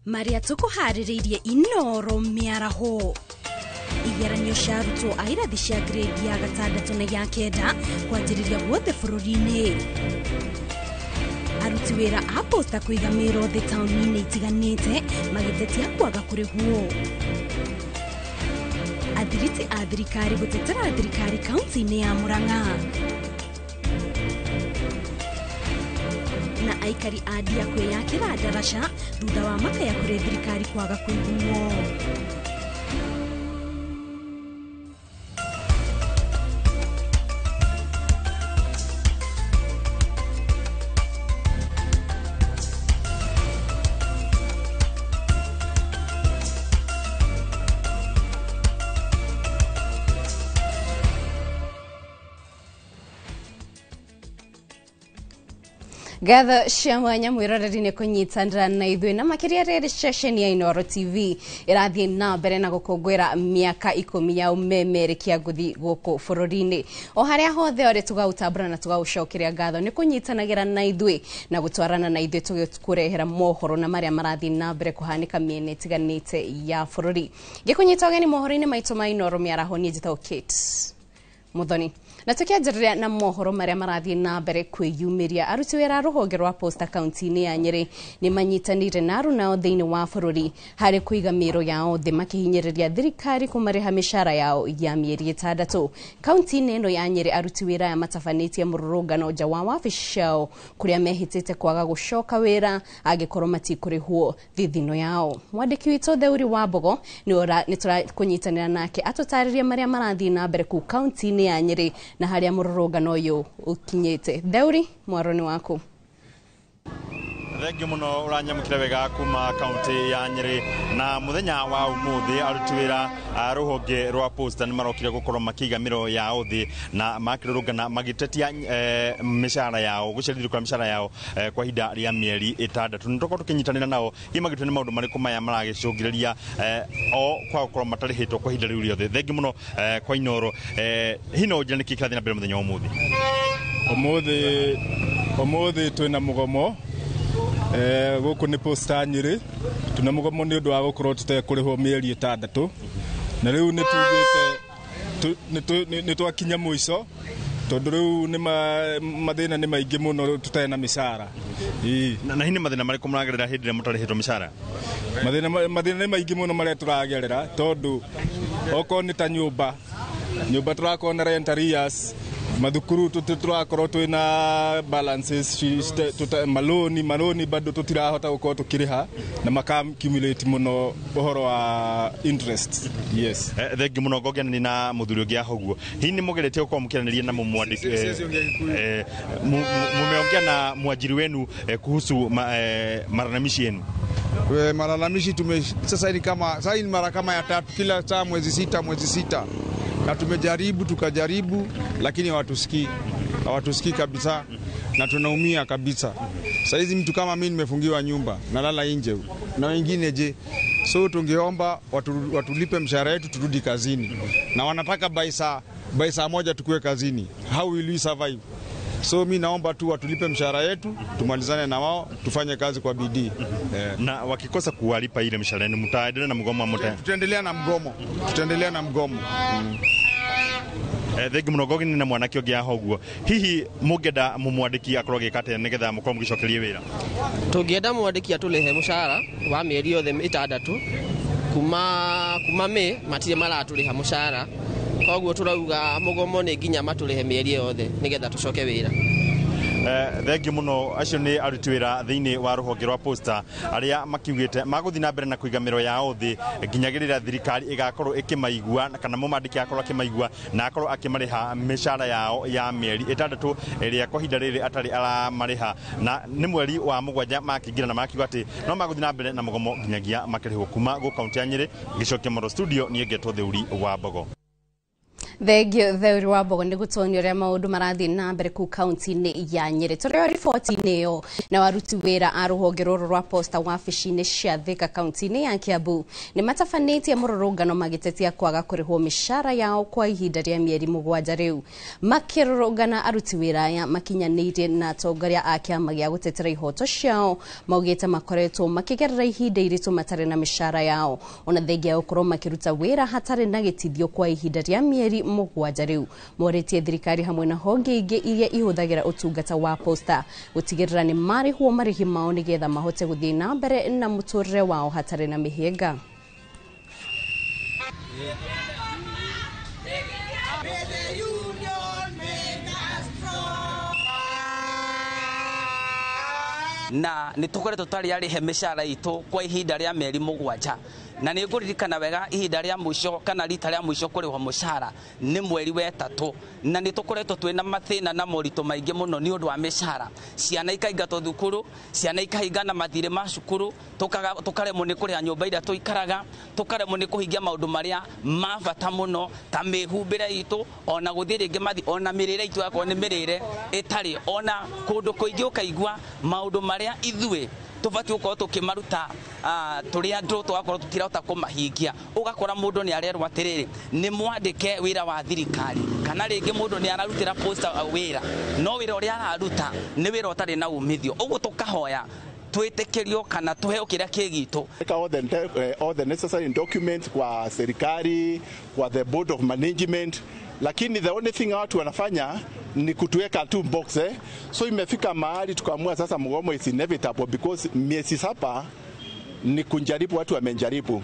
Marĩa tũkũharĩrĩirie Inoro mĩaraho. Igeranio cia arutwo a irathi cia grade ya 6 na ya 9 kwanjĩrĩria guothe bũrũri-inĩ. Aruti wĩra a posta kũiga mĩro thĩ taũni-inĩ itiganĩte magĩtetia kwaga kũrĩhwo. Athiriti a thirikari gũtetera thirikari kaunti-inĩ ya Murang'a. Na aikari a Ndia kwĩyakĩra ndaraca thutha wa makaya kũrĩ thirikari kwaga kũiguo. Ngatho cia mwanya mwĩroreri nĩ kũnyitanĩra na ithuĩ na makĩria rĩrĩ ceceni ya Inooro TV ĩrathiĩ na mbere na gũkũngũĩra mĩaka 10 ya ũmemerekia ngũthi gũkũ bũrũri-inĩ. O harĩa hothe ũrĩ tũgaũtambũra na tũgaũcokeria ngatho nĩ kũnyitanagĩra na ithuĩ na gũtwarana na ithuĩ tũgĩkũrehera mohoro na marĩa marathiĩ na mbere kũhanĩka mĩena ĩtiganĩte ya bũrũri. Ngĩkũnyita ũgeni mohoro-inĩ maitũ ma Inooro mĩaraho, niĩ njĩtagwo Kate Muthoni. Na tukianjĩrĩria na mohoro marĩa marathiĩ na mbere kwĩyumĩria, aruti wĩra a rũhonge rwa posta kaunti-inĩ ya Nyĩrĩ nĩ manyitanĩire na aruna thĩinĩ wa bũrũri harĩ kũiga mĩro yao thĩ makĩhinyĩrĩria thirikari kũmarĩha mĩcara yao ya mĩeri 6. Kaunti-inĩ ĩno ya Nyĩrĩ aruti wĩra aya matabanĩtie mũrũrũngano nja wa wabici ciao kũrĩa mehĩtĩte kwaga gũcoka wĩra angĩkorwo matikũrĩhwo thithino yao. Mwandĩki witũ Theuri wa Mbogo nĩ tũrakũnyitanĩra nake atũtarĩrie marĩa marathiĩ na mbere kũu kaunti-inĩ ya Nyĩrĩ na harĩa mũrũrũngano ũyũ ũkinyĩte. Theuri, mwaro nĩ waku. Thengiũ mũno ũranyamũkĩra wega kuma kaunti ya Nyĩrĩ. Na mũthenya wa ũmũthĩ aruti wĩra a rũhonge rwa posta nĩ marokire gũkorwo makĩiga mĩro yao thĩ na makĩrũrũngana magĩtetia mĩcara yao, gũcerithio kwa mĩcara yao kwa ihinda rĩa mĩeri 6. Nĩ tũkorwo tũkĩnyitanĩra nao hihi magĩtue nĩ maũndũ marĩkũ maya maragĩcũngĩrĩria o kwa gũkorwo matarĩhĩtwo kwa ihinda rĩu rĩothe. Thengiũ mũno kwa Inooro. Hihi no ũnjĩre nĩkĩ kĩrathiĩ na mbere mũthenya wa ũmũthĩ? Ũmũthĩ twĩna mũgomo. Gũkũ nĩ posta Nyĩrĩ. Twĩna mũgomo nĩ ũndũ wa gũkorwo tũtekũrĩhwo mĩeri 6. Na rĩu nĩ tugĩte nĩ twakinya mũico tondũ rĩu nĩ mathĩna nĩ maingĩ mũno tũtarĩ na mĩcara. Na hihi nĩ mathĩna marĩkũ mũragerera hĩndĩ ĩrĩa mũtarĩhĩtwo mĩcara? Mathĩna nĩ maingĩ mũno marĩa tũragerera tondũ okorwo nĩ ta nyũmba tũrakorwo na rent arrears, mathukuru tũrakorwo twĩna balances, maloni bado tũtirahota gũkorwo tũkĩrĩha na maka accumulate mũno ũhoro wa interest. Yes. Thengiũ mũno ngongeni na mũthuri ũngĩ haha ũguo. Hihi nĩ mũgeretie gũkorwo mũkĩaranĩria na mũmwandĩki, mumeongea na mwajiri wenu kuhusu malalamishi yenu? Malalamishi tume sasa ni kama sasa ni mara kama ya 3 kila saa, mwezi 6 na tumejaribu tukajaribu, lakini hawatusikii kabisa na tunaumia kabisa. Sasa hizi mtu kama mimi nimefungiwa nyumba, nalala nje na wengine je. So tungeomba watulipe mshahara wetu turudi kazini. Na wanataka by saa 1 tukue kazini. How will we survive? So mimi naomba tu watulipe mshahara yetu, tumalizane na wao, tufanye kazi kwa bidii. Na wakikosa kuwalipa ile mshahara yenu mtaendelea na mgomo ama tutaendelea na mgomo? Tutaendelea na mgomo. Thengiũ mũno ngogeni na mwanake ũngĩ haha ũguo. Hihi mũngĩenda mũmwandĩki akorwo agĩka atĩa nĩgetha mũkorwo mũgĩcokeria wĩra? Tũngĩenda mwandĩki atũrĩhe mũcara wa mĩeri yothe 6 kuma May matirĩ maratũrĩha mũcara. Koguo tũrauga mũgomo nĩ nginya matũrĩhe mĩeri yothe nĩgetha tũcoke wĩra. Thengiũ mũno. Acio nĩ aruti wĩra thĩinĩ wa rũhonge rwa posta arĩa makiugĩte magũthiĩ na mbere na kũiga mĩro yao thĩ nginyagĩrĩra thirikari ĩgakorwo ĩkĩmaigua kana mũmandĩki akorwo akĩmaigua na akorwo akĩmarĩha mĩcara yao ya mĩeri 6 ĩrĩa kwa ihinda rĩrĩ atarĩ aramarĩha. Na nĩ mweri wa 7 makĩingĩra na makiuga atĩ no magũthiĩ na mbere na mũgomo nginyagia makĩrĩhwo. Kuma gũkũ kaunti ya Nyĩrĩ, ngĩcokia Moro studio, niĩ ngetwo Theuri wa Mbogo. Thengio Theuri wa Mbogo nĩ gũtonia ũrĩa maũndũ marathiĩ na mbere kũu kaunti-inĩ ya Nyĩrĩ. Tũrĩ o riboti-inĩ ĩyo na waruti wĩra a rũhonge rũrũ rwa posta wabici-inĩ cia Thika kaunti-inĩ ya Kiambu nĩ matabanĩtie mũrũrũngano magĩtetia kwaga kũrĩhwo mĩcara yao kwa ihinda rĩa mĩeri 7 rĩu. Makĩrũrũngana aruti wĩra aya makinyanĩirie na atongoria a kĩama gĩa gũtetera ihoto ciao maugĩte makoretwo makĩgerera ihinda iritũ matarĩ na mĩcara yao ona thengia ya gũkorwo makĩruta wĩra hatarĩ na gĩtithio kwa ihinda rĩa mĩeri 7 rĩu. Morĩtie thirikari hamwe na honge ingĩ iria ihũthagĩra ũtungata wa posta gũtigĩrĩra nĩ marĩhwo marĩhi mao nĩgetha mahote gũthiĩ na mbere na mũtũrĩre wao hatarĩ na mĩhĩnga. Na nä tå koretwo twarä arä he mä cara itå kwa ihinda rä a mĩeri 7 na nä ngå ririkana wega ihinda rä a mũico kana rita rä a mũico kå rä hwo mũcara nä mweri wa 3 na nä tå koretwo twä na mathĩna na moritũ maingĩ mũno nĩ ũndũ wa mĩcara. Ciana ikaingatwo thukuru, ciana ikahingana mathirĩ ma cukuru, tũkaremwo nĩ kũrĩha nyũmba iria tũikaraga, tũkaremwo nĩ kũhingia maũndũ marĩa ma bata mũno ta mĩhumbĩre itũ, ona gũthiĩ rĩngĩ mathi, ona mĩrĩre itũ yakorwo nĩ mĩrĩre ĩtarĩ, ona kũndũ kũingĩ ũkaigua maũndũ marĩa ithuĩ tũbatiĩ gũkorwo tũkĩmaruta tũrĩ andũ tũgakorwo tũtirahota kũmahingia. Ũgakora mũndũ nĩ arerwo atĩrĩrĩ, nĩ mwandĩke wĩra wa thirikari, kana rĩngĩ mũndũ nĩ ararutĩra posta wĩra, no wĩra ũrĩa araruta nĩ wĩra ũtarĩ na umithio. Ũguo tũkahoya twĩtĩkĩrio kana tũheo kĩrĩa kĩ gitũ. All the necessary documents kwa serikali, kwa the board of management, lakini the only thing watu wanafanya ni kutuweka tu box. So imefika mahali tukaamua sasa mgomo is inevitable because miezi 7 ni kunjaribu, watu wamejaribu.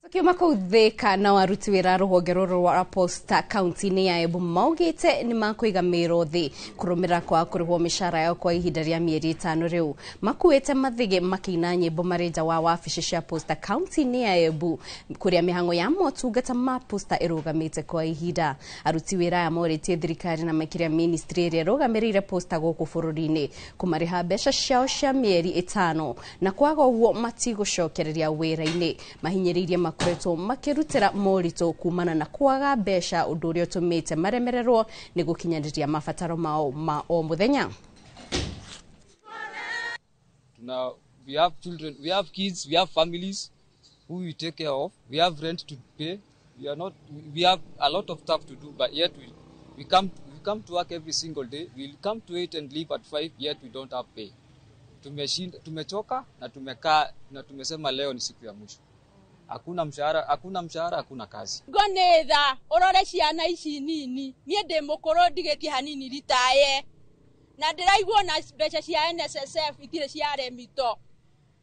Tukiuma kũu Thika na aruti wĩra rũhonge rũrũ rwa posta kaunti-inĩ ya Embu maugĩte nĩ makũiga mĩro thĩ kũrũmĩrĩra kwaga kũrĩhwo mĩcara yao kwa ihinda rĩa mĩeri 5 rĩu. Makuĩte mathĩgĩ makĩina nyĩmbo marĩ nja wa wabici cia posta kaunti-inĩ ya Embu kũrĩa mĩhang'o ya motungata ma posta ĩrũgamĩte kwa ihinda. Aruti wĩra aya morĩtie thirikari na makĩria ministry ĩrĩa ĩrũgamĩrĩire posta gũkũ bũrũri-inĩ kũmarĩha mbeca ciao cia mĩeri 5 na kwaga ũguo matigũcokereria wĩra-inĩ. Mahinyĩrĩirie makoretwo makĩrutĩra moritũ kumana na kwaga mbeca, ũndũ ũrĩa ũtũmĩte maremererwo nĩ gũkinyanĩria mabataro mao ma o mũthenya. Now we have children, we have kids, we have families who we take care of, we have rent to pay, we have a lot of stuff to do, but yet we come to work every single day. We'll come to 8 and leave at 5, yet we don't have pay. Tumechoka na tumekaa na tumesema leo ni siku ya mwisho. Hakuna mshahara, hakuna mshahara, hakuna kazi. Ngonetha urore ciana ici nini, nie ndi mukuru ndigitie hanini ritaye. Na ndiraigua na mbeca cia NSSF itire cia remito.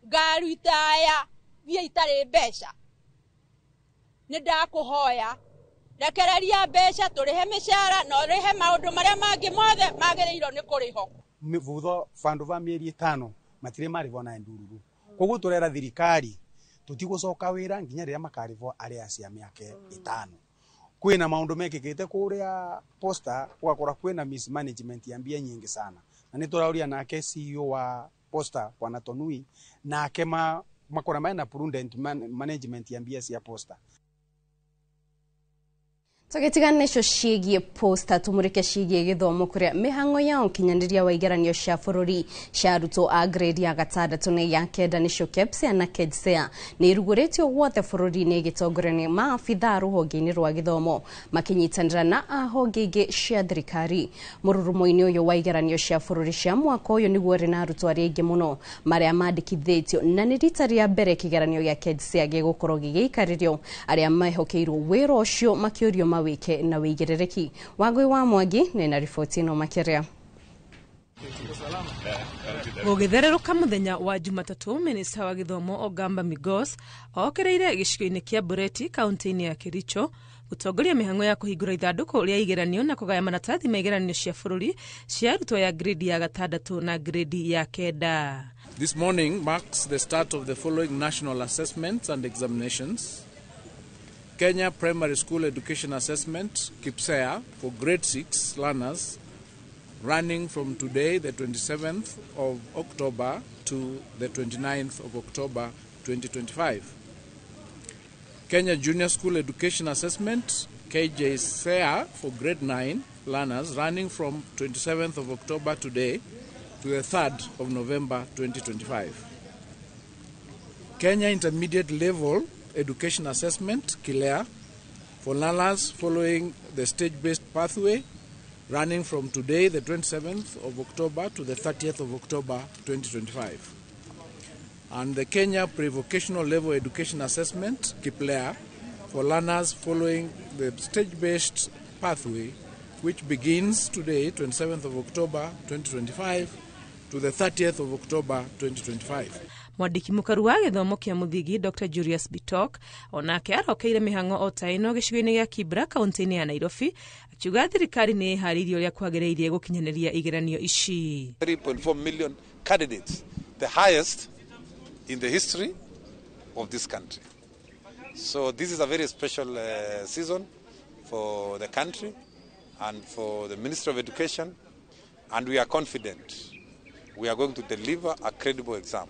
Ngaru itaya, nie itari mbeca. Ni ndakuhoya rekereria mbeca turihe mishahara na urihe maundu maria mangi mothe magiriirwo ni kuriho. Mivutho vandu va mieri 5 matire marivwo na ndururu. Koguo turera thirikari tutigucoka wira nginya riria makarivwo aria cia miaka 5. Kwina maundu mekikite kuria posta ugakora kwina mismanagement ya mbia nyingi sana. Na ni turauria nake CEO wa posta Bwana Tonui nake makora mena prudent management ya mbia cia posta. Tũgĩtigana icio ciĩgiĩ posta tũmũrĩke ciĩgiĩ gĩthomo kũrĩa mĩhang'o ya ũkinyanĩria wa igeranio cia bũrũri cia arutwo a grade ya 6 na ya 9 nĩcio KPSEA na KJSEA nĩ irugũrĩtio guothe bũrũri-inĩ ĩgĩtongorio nĩ maabithaa rũhonge-inĩ rwa gĩthomo makĩnyitanĩra na ahonge ingĩ cia thirikari. Mũrurumo-inĩ ũyũ wa igeranio cia bũrũri cia mwaka ũyũ nĩguo ũrĩ na arutwo arĩa aingĩ mũno marĩa mandĩkithĩtio na nĩ rita rĩa mbere kĩgeranio gĩa KJSEA gĩgũkorwo gĩgĩikarĩrio arĩa mehokeirwo wĩra ũcio makĩũrio mawike na wĩigĩrĩrĩki. Wangui wa Mwangi nĩ na riboti ĩno makĩria. Gũgĩthererũka mũthenya wa Jumatatũ, minista wa gĩthomo Ogamba Migos okereire gĩcigo-inĩ kĩa Bureti kaunti-inĩ ya Kericho gũtongoria mĩhang'o ya kũhingũra ithandũkũ rĩa igeranio na kũgaya maratathi ma igeranio cia bũrũri cia arutwo ya grade ya 6 na grade ya 9. This morning marks the start of the following national assessments and examinations. Kenya Primary School Education Assessment, KPSEA, for grade 6 learners, running from today, the 27th of October, to the 29th of October, 2025. Kenya Junior School Education Assessment, KJSEA, for grade 9 learners running from 27th of October today to the 3rd of November 2025. Kenya Intermediate Level Education Assessment, KILEA, for learners following the stage-based pathway running from today, the 27th of October, to the 30th of October 2025. And the Kenya Pre-Vocational Level Education Assessment, KIPLEA, for learners following the stage-based pathway, which begins today, 27th of October 2025, to the 30th of October 2025. Mwandĩki mũkaru wa gĩthomo kĩa mũthingi Dr Julius Bitok onake arokeire mĩhang'o o ta ĩno gĩcigo-inĩ gĩa Kibra kaunti-inĩ ya Nairobi, akiuga thirikari nĩ ĩharĩirie ũrĩa kwagĩrĩire gũkinyanĩria igeranio ici. 3.4 million candidates, the highest in the history of this country. So this is a very special season for the country and for the Ministry of Education, and we are confident we are going to deliver a credible exam.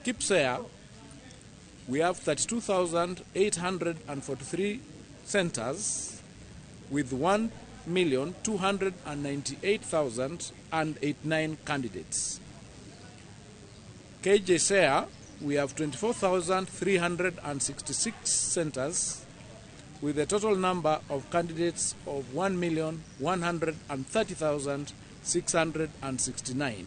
KIPSEA, we have 32,843 centers with 1,298,089 candidates. KJSEA, we have 24,366 centers with a total number of candidates of 1,130,669.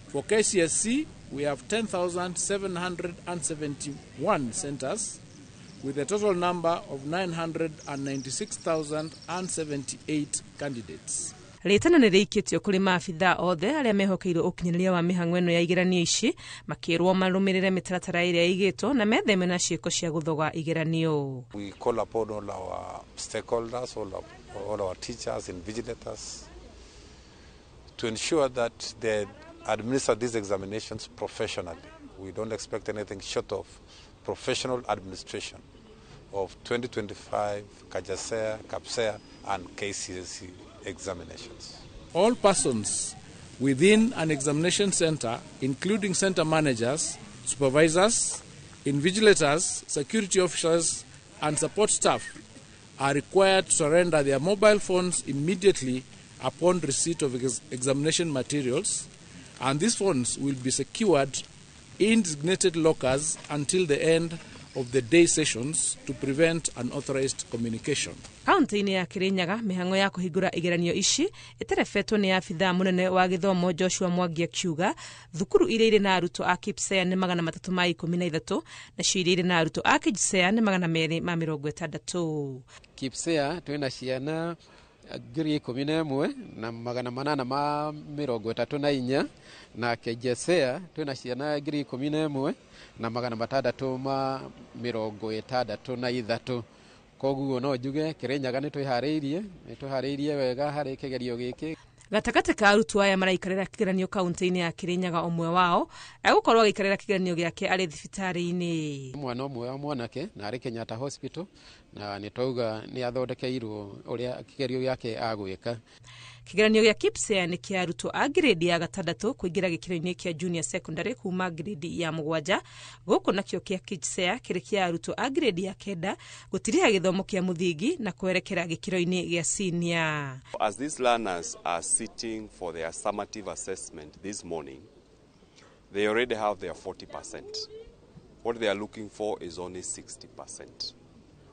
For KCSE, we have 10,771 centers with a total number of 996,078 candidates. Rĩtana nĩ rĩikĩtio kũrĩ maabithaa othe arĩa mehokeirwo ũkinyanĩria wa mĩhang'o ĩno ya igeranio ici, makĩrwo marũmĩrĩre mĩtaratara ĩrĩa ĩigĩtwo na metheme na ciĩko cia gũthoga igeranio. We call upon all our stakeholders, all our teachers, invigilators, to ensure that they administer these examinations professionally. We don't expect anything short of professional administration of 2025 KJSEA, KAPSEA, and KCSE examinations. All persons within an examination center, including center managers, supervisors, invigilators, security officers, and support staff, are required to surrender their mobile phones immediately upon receipt of examination materials, and these phones will be secured in designated lockers until the end of the day sessions to prevent unauthorized communication. Kaunti-inĩ ya Kirinyaga mĩhang'o ya kũhingũra igeranio ici ĩterebetwo nĩ abithaa mũnene wa gĩthomo Joshua Mwangi akiuga thukuru iria irĩ na arutwo a KIPSEA nĩ 313, nacio iria irĩ na arutwo a KJSEA nĩ 260. KIPSEA twĩna ciana 11,834, na KJSEA twĩna ciana 11,663. Koguo no njuge Kirinyaga nĩ twĩharĩirie wega harĩ kĩgerio gĩkĩ. Gatagatĩ ka arutwo aya maraikarĩra kĩgeranio kaunti-inĩ ya Kirinyaga, ũmwe wao egũkorwo agĩikarĩra kĩgeranio gĩake arĩ thibitarĩ-inĩ. Mwana ũmwe wa mwanake na arĩ Kenyatta Hospital, na nĩ twauga nĩ athondekeirwo ũrĩa kĩgerio gĩake agwĩka. Kĩgeranio gĩa KIPSEA nĩ kĩa arutwo a grade ya gatandatũ kũingĩra gĩkĩro-inĩ kĩa junior secondary kuma grade ya 7, gũkũ nakĩo kĩa KJSEA kĩrĩ kĩa arutwo a grade ya 9 gũtiriha gĩthomo kĩa mũthingi na kwerekera gĩkĩro-inĩ gĩa senior. As these learners are sitting for their summative assessment this morning, they already have their 40%. What they are looking for is only 60%.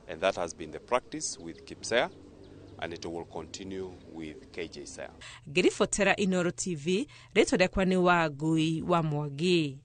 And that has been the practice with KIPSEA, and it will continue with KJSEA. Ngĩribotera Inooro TV, rĩtwa rĩakwa nĩ Wangui wa Mwangi.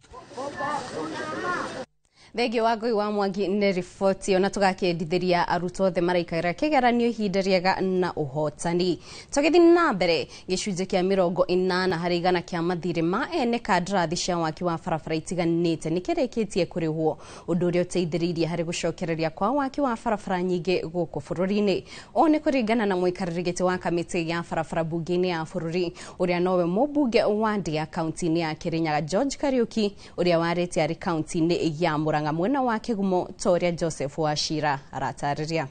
Thengio Wangui wa Mwangi nĩ riboti ona tũgakĩendithĩria arutwo othe maraikarĩra kĩgeranio ihinda rĩega na ũhotani. Tũgĩthiĩ na mbere, gĩcunjĩ kĩa 80 harĩ igana kĩa mathirĩ ma ene kandarathi cia waki wa barabara itiganĩte nĩ kĩrĩkĩtie kũrĩhwo, ũndũ ũrĩa ũteithĩrĩirie harĩ gũcokereria kwa waki wa barabara nyingĩ gũkũ bũrũri-inĩ. Ũũ nĩ kũringana na mũikarĩri gĩtĩ wa kamĩtĩ ya barabara mbunge-inĩ ya bũrũri ũrĩa nowe mũmbunge wa Ndia kaunti-inĩ ya Kirinyaga George Kariuki, ũrĩa warĩte arĩ kaunti-inĩ ya Murang'a mwena wa Kĩgumo, ta ũrĩa Joseph Wachira aratarĩria.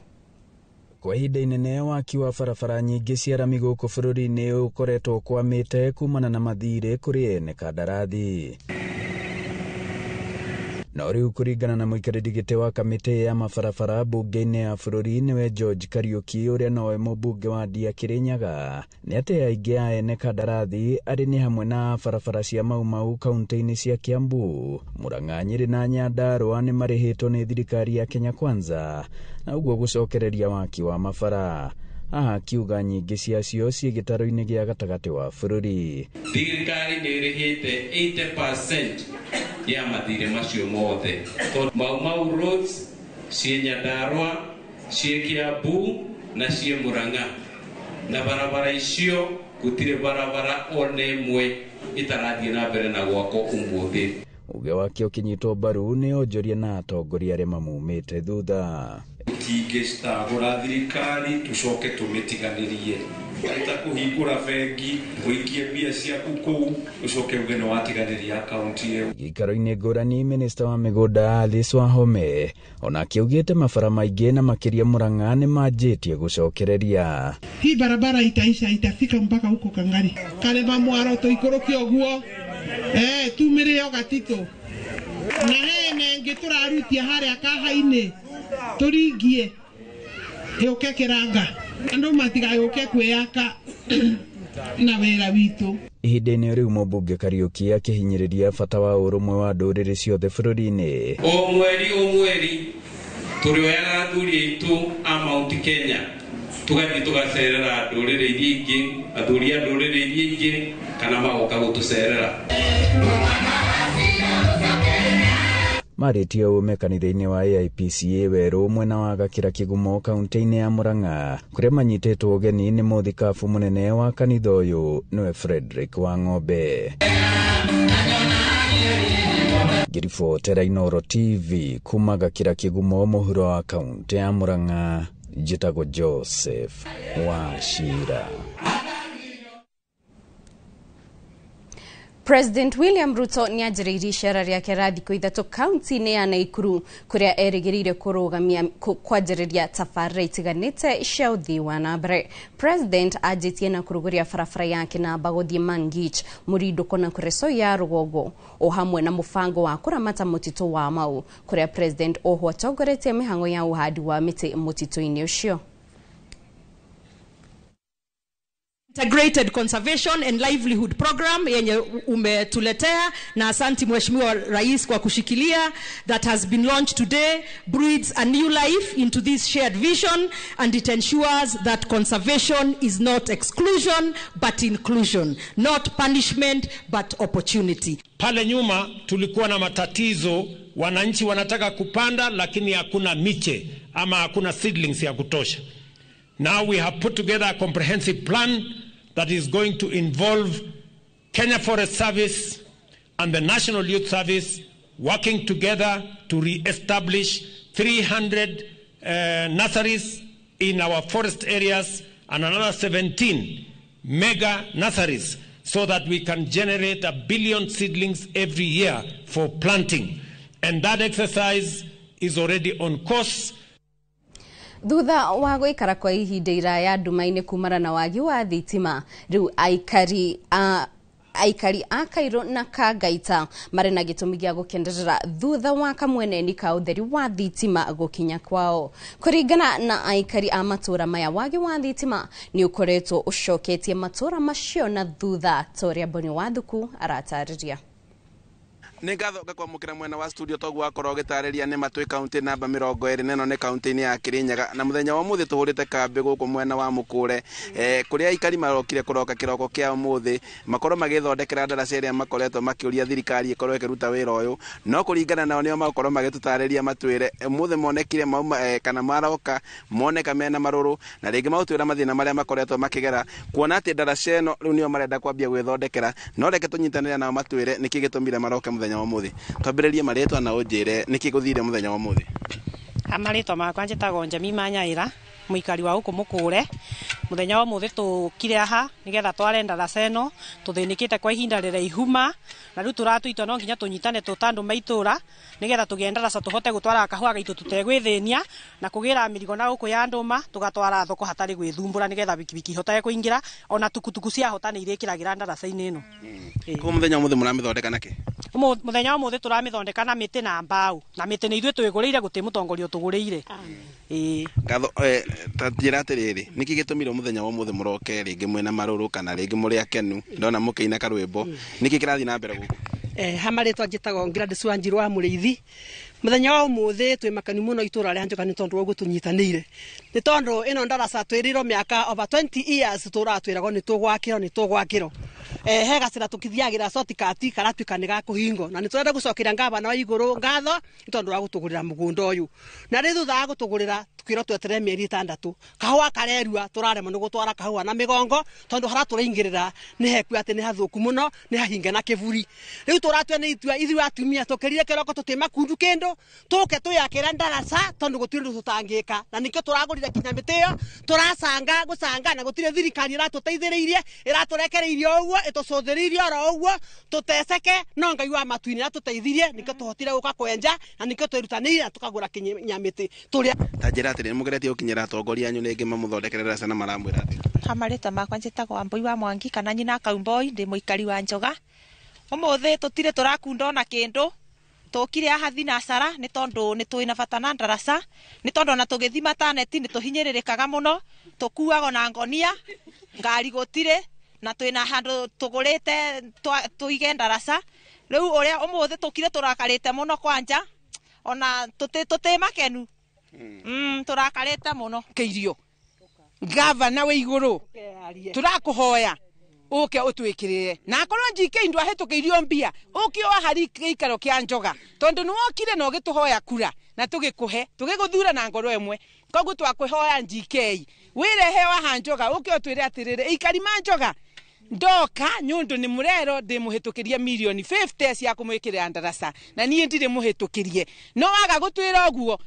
Kwa ihinda inene waki wa barabara nyingĩ cia rami gũkũ bũrũri-inĩ ũkoretwo ũkwamĩte kumana na mathirĩ kũrĩ ene kandarathi. No rĩu kũringana na mũikarĩri gĩtĩ wa kamĩtĩ ya mabarabara mbunge-inĩ ya bũrũri nĩwe George Kariuki ũrĩa nowe mũmbunge wa Ndia Kirinyaga, nĩ atĩ aingĩ a ene kandarathi arĩ nĩ hamwe na barabara cia Mau Mau kaunti-inĩ cia Kiambu, Murang'a, Nyĩrĩ na Nyandarua nĩ marĩhĩtwo nĩ thirikari ya Kenya Kwanza na ũguo gũcokereria waki wa mabara. Haha akiuga nyingĩ ciacio ciĩ gĩtaro-inĩ gĩa gatagatĩ wa bũrũri. Thirikari nĩ ĩrĩhĩte 80% ya mathirĩ macio mothe. Mau Mau roads ciĩ Nyandarua, ciĩ Kiambu na ciĩ Murang'a, na barabara icio gũtirĩ barabara ona ĩmwe ĩtarathiĩ na mbere na gwakwo ũmũthĩ. Uge wake ũkĩnyitwo mbaru nĩ onjoria na atongoria arĩa mamumĩte thutha. Tũtingĩcagũra thirikari tũcoke tũmĩtiganĩrie. Ta kũhingũra bengi ũikie mbia ciaku kũu ũcoke uge nĩ watiganĩria akaunti ĩyo. Gĩikaro-inĩ ngũrani, minista wa mĩgũnda Alice Wahome onake augĩte mabara maingĩ na makĩria Murang'a nĩ manjĩtie gũcokereria. Hii barabara itaisha, itafika mpaka huko Kangari. Karema mwaro tũikũrũke ũguo, tumĩrĩo gatitũ na hena ĩngĩ tũrarutia harĩa kaha-inĩ tũringie yũke kĩranga, andũ matigayũke kwĩyaka na wĩra witũ. Ihinda-inĩ rĩu mũmbunge Kariuki akĩhinyĩrĩria bata wa ũrũmwe wa ndũrĩrĩ ciothe bũrũri-inĩ. O mweri tũrĩoyaga athuri aitũ a Mount Kenya tũgathiĩ tũgacerera ndũrĩrĩ iria ingĩ, athuri a ndũrĩrĩ iria ingĩ kana magoka gũtũcerera. Marĩtie ũme kanitha-inĩ wa AIPCA werũ mwena wa Gakĩra Kĩgumo kaunti-inĩ ya Murang'a kũrĩa manyitĩtwo ũgeni nĩ mũthikabu mũnene wa kanitha ũyũ nĩwe Frederick Wang'ombe. Ngĩribotera Inooro TV kuma Gakĩra Kĩgumo mũhuro wa kaunti ya Murang'a, njĩtagwo Joseph Wachira. President William Ruto nĩ anjĩrĩirie icera rĩake ra thikũ ithatũ kaunti-inĩ ya Naikuru kũrĩa erĩgĩrĩire kũrũgamia kwanjĩrĩria tabarĩra itiganĩte cia ũthii wa na mbere. President anjĩtie na kũrũgũria barabara ya Kĩnamba gũthiĩ Mangich, Mũrindũko na Kuresoi ya rũgongo o hamwe na mũbango wa kũramata mũtitũ wa Mau kũrĩa President oho atongoretie mĩhang'o ya ũhandi wa mĩtĩ mũtitũ-inĩ ũcio. Integrated Conservation and Livelihood Program yenye umetuletea, na asanti Mheshimiwa Rais kwa kushikilia, that has been launched today breathes a new life into this shared vision, and it ensures that conservation is not exclusion but inclusion, not punishment but opportunity. Pale nyuma tulikuwa na matatizo, wananchi wanataka kupanda lakini hakuna miche ama hakuna seedlings ya kutosha. Now we have put together a comprehensive plan that is going to involve Kenya Forest Service and the National Youth Service working together to re-establish 300 nurseries in our forest areas and another 17 mega nurseries so that we can generate 1 billion seedlings every year for planting. And that exercise is already on course. Thutha wa gũikara kwa ihinda iraya nduma-inĩ kumana na wagi wa thitima, rĩu aikari a Kairũ na Kangaita marĩ na gĩtũmi gĩa gũkenerera thutha wa kamweneni ka ũtheri wa thitima gũkinya kwao. Kũringana na aikari a matũra maya, wagi wa thitima nĩ ũkoretwo ũcoketie matũra macio na thutha, ta ũrĩa Boni Wathuku aratarĩria. Nĩ ngatho ngakwamũkĩra mwena wa studio toguo wakorwo ũgĩtarĩria nĩ matwĩ kaunti namba 20 neno nĩ kaunti-inĩ ya Kirinyaga, na mũthenya wa ũmũthĩ tũhũrĩte kambĩ gũkũ mwena wa Mũkũre, kũrĩa aikari marokire kũroka kĩroko kĩa ũmũthĩ makorwo magĩthondekera ndaraca ĩrĩa makoretwo makĩũria thirikari ĩkorwo ĩkĩruta wĩra ũyũ, no kũringana nao nĩo makorwo magĩtũtarĩria matwĩre ũmũthĩ monekire mauma kana maroka moneka mena marũrũ, na rĩngĩ magũtwĩra mathĩna marĩa makoretwo makĩgera kuona atĩ ndaraca ĩno rĩu nĩo marenda kwambia gwĩthondekera. No reke tũnyitanĩre nao matwĩre nĩkĩ gĩtũmire maroke mũthenya wa mũthĩ. Twambĩrĩrie marĩtwa na ũnjĩre nĩkĩ gũthire mũthenya wa mũthĩ. Marĩtwa makwa njĩtagwo Njamima Nyaira, mũikari wa gũkũ Mũkũre. Mũthenya wa mũthĩ tũkire haha nĩgetha tware ndaraca ĩno, tũthĩnĩkĩte kwa ihinda rĩraihu ma, na rĩu tũratũitwo no nginya tũnyitane tũ ta andũ ma itũra nĩgetha tũgĩe ndaraca tũhote gũtwara kahũa gaitũ tũtegwĩthĩnia na kũgĩra mĩrigo na gũkũ ya ndũma tũgatwara thoko hatarĩ gwĩthumbũra nĩgetha bikibiki ihotage kũingĩra, ona tukutuku ciahota nĩ irĩkĩragĩra ndaraca-inĩ ĩno. Koguo mũthenya wa mũthĩ mũramĩthondeka nakĩ? Muthenya wa muthi turamithondeka na miti na mbao na miti ni ithuĩ twĩgũrĩire gũtĩ mũtongoria ũtũgũrĩire. Ĩĩ ngatho ta njĩra atĩrĩrĩ, nĩkĩ gĩtũmire mũthenya wa ũmũthĩ mũroke rĩngĩ mwĩna marũrũ kana rĩngĩ mũrĩ akenu? Ndona mũkĩina karwĩmbo, nĩkĩ kĩrathiĩ na mbere gũkũ? Ha marĩtwa njĩtagwo Gladys Wanjiru wa Mũrĩithi. Mũthenya wa ũmũthĩ twĩ makenu mũno itũra rĩa Njoka nĩ tondũ wa ũguo tũnyitanĩire, nĩ tondũ ĩno ndaraca twĩrĩirwo mĩaka over 20 years tũraga twĩragwo nĩ tũgwakĩrwo nĩ tũgwakĩrwo. He gacĩra tũkĩthiagĩra shortcut karatuĩka nĩ gakũhingwo, na nĩ tũrenda gũcokeria ngavana wa igũrũ ngatho nĩ tondũ wa gũtũgũrĩra mũgũnda ũyũ. Na rĩ thutha wa gũtũgũrĩra tukĩrwo tweterere mĩeri 6, kahũa karerua tũraremwo nĩ gũtwara kahũa na mĩgongo tondũ harĩa tũraingĩrĩra nĩ hekuo atĩ nĩ hathũku mũno, nĩ hahinge na kĩburi. Rĩu tũratua nĩ itua ithuĩ atumia tũkĩrire kĩroko tũtĩmakundu kĩndũ tũke twĩyakĩre ndaraca tondũ gũtirĩ ũndũ tũtangĩka, na nĩkĩo tũragũrire kinya mĩtĩ ĩyo tũracanga gũcanga, na gũtirĩ thirikari ĩratũteithĩrĩirie, ĩratũrekereirie ũguo, ĩtũcũthĩrĩirie oro ũguo tũteceke, no Ngai wa matu-inĩ aratũteithirie, nĩkĩo tũhotire gũka kwenja na nĩkĩo twĩrutanĩirie na tũkagũra kinya mĩtĩ tũrĩa. Ta njĩra atĩrĩ, nĩ mũgeretie gũkinyĩra atongoria anyu rĩngĩ mamũthondekere ndaraca na maramwĩra atĩa? Ha marĩtwa makwa njĩtagwo Wambui wa Mwangi kana nyina Kaumboi, ndĩ mũikari wa Njoga. Ũmũthĩ tũtirĩ tũrakunda ona kĩndũ, tũkire haha thinacara nĩ tondũ nĩ twĩna bata na ndaraca, nĩ tondũ ona tũgĩthiĩ mataneti nĩ tũhinyĩrĩrĩkaga mũno, tũkuago na ngonia, ngari gũtirĩ, na twĩna handũ tũgũrĩte tũige ndaraca. Rĩu ũrĩa ũmũthĩ tũkire tũrakarĩte mũno kwanja, ona tũtĩ makenu. Tũrakarĩte mũno. Kĩirio gavana wĩ igũrũ tũrakũhoya ũke ũtwĩkĩrĩre, na akorwo NGK ndwahĩtũkĩirio mbia ũke wahari gĩikaro kĩa Njoga, tondũ nĩwokire na ũgĩtũhoya kura na tũgĩkũhe tũgĩgũthura na ngoro ĩmwe. Koguo twakũhoya NGK wĩrehe waha Njoga ũke ũtwĩre atĩrĩrĩ, ikari ma Njoga ndoka nyũndũ nĩ mũrero ndĩmũhĩtũkĩrie mirioni 50 cia kũmwĩkĩrĩra ndaraca, na niĩ ndirĩ mũhĩtũkĩrie, no waga gũtwĩra ũguo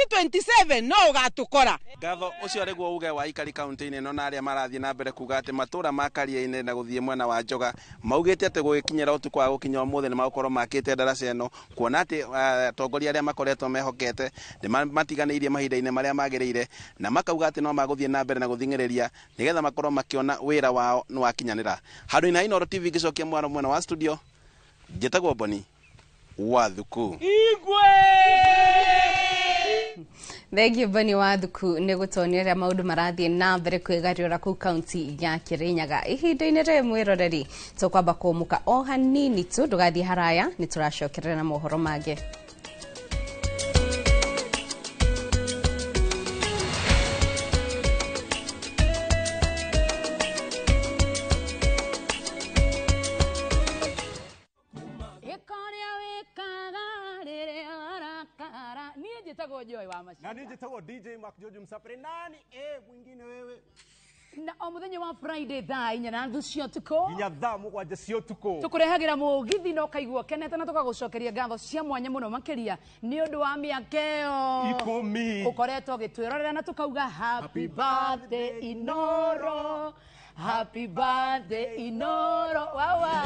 2027 no ũgatũkora. Ngatho ũcio arĩguo uge wa ikari kaunti-inĩ ĩno na arĩa marathiĩ na mbere kuga atĩ matũra ma Karia-inĩ na gũthiĩ mwena wa Njoga maugĩte atĩ gũgĩkinyĩra ũtukũ wa gũkinya ũmũthĩ nĩ magũkorwo makĩte ndaraca ĩno, kuona atĩ atongoria arĩa makoretwo mehokete nĩ matiganĩirie mahinda-inĩ marĩa magĩrĩire, na makauga atĩ no magũthiĩ na mbere na gũthing'ĩrĩria nĩgetha makorwo makĩona wĩra wao nĩ wakinyanĩra. Handũ-inĩ ha Inooro TV ngĩcokia mwaro mwena wa studio, njĩtagwo Boni wa Thuku. Thengiũ Boni wa Thuku nĩ gũtonia ũrĩa maũndũ marathiĩ na mbere kwĩgariũra kũu kaunti ya Kĩrĩnyaga. Ihinda-inĩ rĩrĩ mwĩroreri tũkwamba kũmũka o hanini tu, ndũgathiĩ haraya, nĩ tũracokerera na mohoro mangĩ. Na njĩtagwo DJ Mark George Msapere. Nani mwingine wewe? Na o mũthenya wa Friday thaa 4:30 cia ũtukũ nginya thaa 7 cia ũtukũ tũkũrehagĩra mũgithi na ũkaigua ũkenete, na tũkagũcokeria ngatho cia mwanya mũno makĩria nĩ ũndũ wa mĩaka ĩyo 10 ũkoretwo ũgĩtwĩrorera, na tũkauga happy birthday Inooro, happy birthday Inooro. Wawa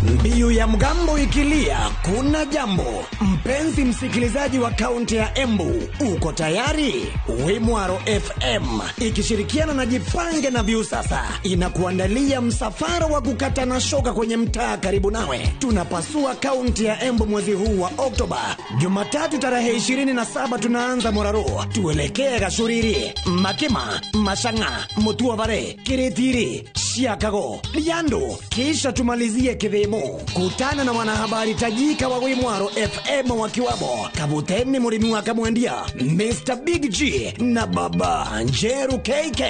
Mbiu ya mgambo ikilia, kuna jambo. Mpenzi msikilizaji wa kaunti ya Embu, uko tayari? Wimwaro FM ikishirikiana na Jipange na Viusasa inakuandalia msafara wa kukata na shoka kwenye mtaa karibu nawe. Tunapasua kaunti ya Embu mwezi huu wa Oktoba. Jumatatu tarehe 27 tunaanza Moraro, tuelekee Gacuriri, Makima, Mashanga, Mutuavare, Kiritiri, Chiakago, Liando, kisha tumalizie Kithimo. Kutana na wanahabari tajika wa Wimwaro FM wakiwamo Kabuteni Murimi wa Kamwendia, Mr. Big G na Baba Njeru KK.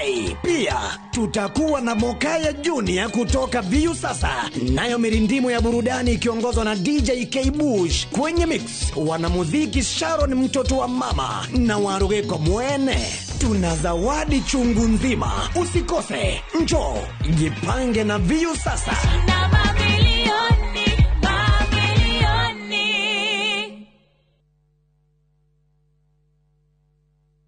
Pia tutakuwa na Mokaya Junior kutoka Viusasa, nayo mirindimu ya burudani ikiongozwa na DJ K Bush. Kwenye mix wanamuziki Sharon mtoto wa mama na Warugeko Mwene. Tuna zawadi chungu nzima, usikose. Njoo jipange na Viusasa. Na mabilioni, mabilioni.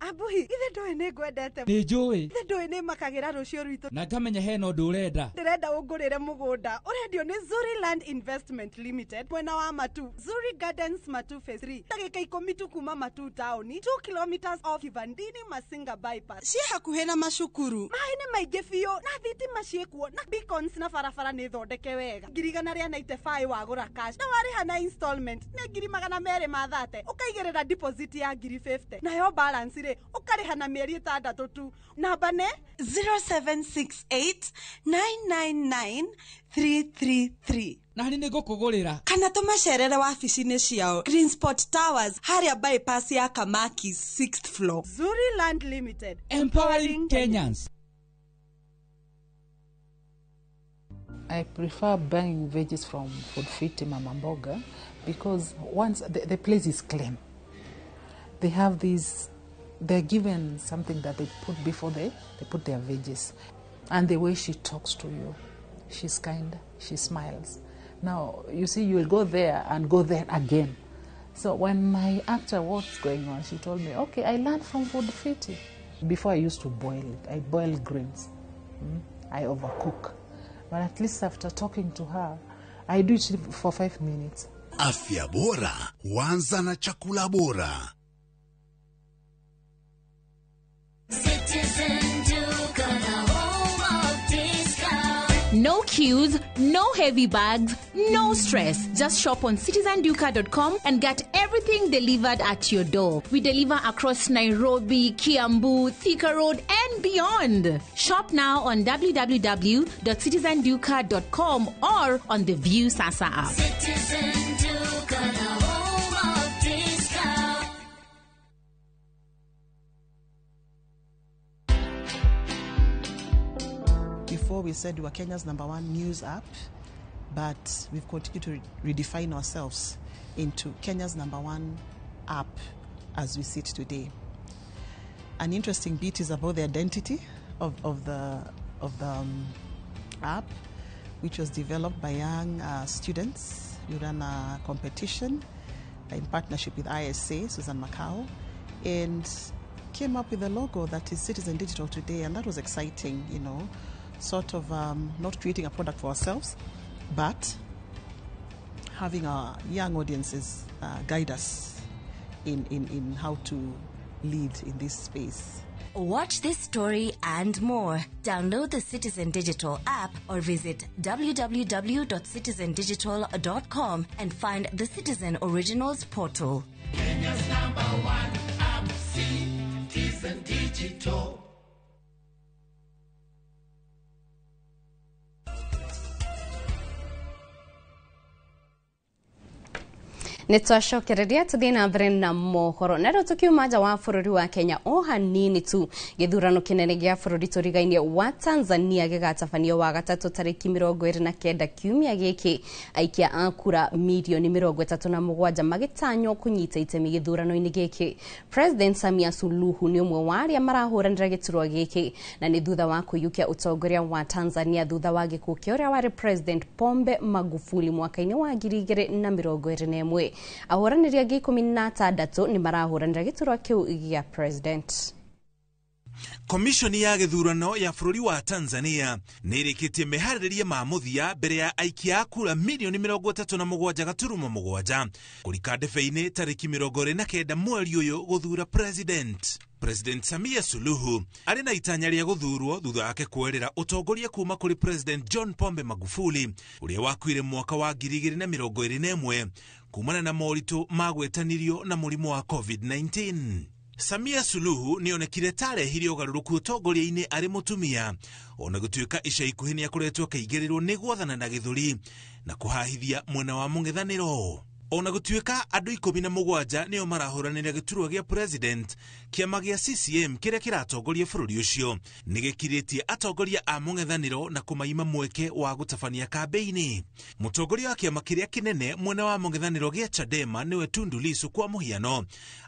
Abuhi, ithe ndoĩ Ndũĩ nĩ ngwendete. Nĩ njũĩ. Ndũĩ nĩ makagĩra rũciũ rwitũ. Na ngamenya hena ũndũ ũrenda. Ndĩrenda ũngũrĩre mũgũnda ũrendio nĩ Zuri Land Investment Limited mwena wa Matu, Zuri Gardens Matu Phase 3, ndagĩka 10 tu kuma Matu taũni, 2 kilometers off Kivandini Masinga bypass. Ciĩ hakuhĩ na macukuru. Maĩ nĩ maingĩ biũ na thitima ciĩkuo na beacons na barabara nĩ thondeke wega. 195,000 wagũra cash na warĩha na installment nĩ 230,000, ũkaigĩrĩra deposit ya 50,000, nayo balance rĩ ũkarĩha na mĩeri 6 tu. Namba nĩ 0768 999 333. Na nĩ ngũkũgũrĩra. Kana tũmacerere wabici-inĩ ciao Green Spot Towers harĩa bypass ya Kamaki 6th floor. Zuri Land Limited, empowering Kenyans. I prefer buying veggies from Food Fit Mama Mboga because once the place is clean, they have these, they're given something that they put before they put their veggies. And the way she talks to you, she's kind, she smiles. Now, you see, you'll go there and go there again. So when I asked her what's going on, she told me, okay, I learned from Food Fit. Before I used to boil it, I boil greens. I overcook. But at least after talking to her, I do it for 5 minutes. Afya bora huanza na chakula bora. Citizen Duka, the home of discount. No queues, no heavy bags, no stress. Just shop on citizenduka.com and get everything delivered at your door. We deliver across Nairobi, Kiambu, Thika Road, and beyond. Shop now on www.citizenduka.com or on the View Sasa app. Citizen Duka, the home of discount. Before we said we were Kenya's #1 news app, but we've continued to redefine ourselves into Kenya's #1 app as we sit today. An interesting bit is about the identity of the app, which was developed by young students. We ran a competition in partnership with ISA, Susan Macau, and came up with a logo that is Citizen Digital today, and that was exciting, you know, sort of not creating a product for ourselves, but having our young audiences guide us in how to lead in this space. Watch this story and more. Download the Citizen Digital app or visit www.citizendigital.com and find the Citizen Originals portal. Kenya's #1 app, Citizen Digital. Nĩ twacokereria tũthiĩ na mbere na mohoro na rĩu tũkiuma nja wa bũrũri wa Kenya o hanini tu gĩthurano kĩnene gĩa bũrũri tũrigainie wa Tanzania gĩgatabanio wa gatatũ tarĩki 29 kiumia gĩkĩ. Aikia a kura mirioni 37 magĩtanywo kũnyita itemi gĩthurano-inĩ gĩkĩ. President Samia Suluhu nĩ ũmwe wa arĩa marahũranĩra gĩturwa gĩkĩ na nĩ thutha wa kũiyũkia ũtongoria wa Tanzania thutha wa gĩkuũ kĩa ũrĩa warĩ President Pombe Magufuli mwaka-inĩ wa 2021. Ahũranĩri angĩ 16 nĩ marahũranĩra gĩturwa kĩu gĩa president. Komishoni ya gĩthurano ya bũrũri wa Tanzania nĩ ĩrĩkĩtie meharĩrĩria ma mũthia mbere ya aikia a kura mirioni 37.7 kũrika ndebe-inĩ tarĩki 29 mweri ũyũ gũthura president. President Samia Suluhu arĩ na itanya rĩa gũthurwo thutha wake kwerera ũtongoria kuma kũrĩ President John Pombe Magufuli ũrĩa wakuire mwaka wa 2021 kumana na moritũ ma gwĩtanirio na mũrimũ wa COVID-19. Samia Suluhu nĩonekire tarehire ũgarũrũku ũtongoria-inĩ arĩ mũtumia ona gũtuĩka ica ikuhĩ nĩakoretwo akĩingĩrĩrwo nĩ gwathana na gĩthũri na kũhahithia mwena wa mũng'ethanĩro. Ona gũtuĩka andũ 17 nĩo marahũranĩra gĩturwa gĩa president, kĩama gĩa CCM kĩrĩa kĩratongoria bũrũri ũcio nĩgĩkirĩtie atongoria a mũng'ethanĩro na kũmaima mweke wa gũtabania kambĩini. Mũtongoria wa kĩama kĩrĩa kĩnene mwena wa mũng'ethanĩro gĩa Chadema nĩwe Tundu Lissu kwa mũhiano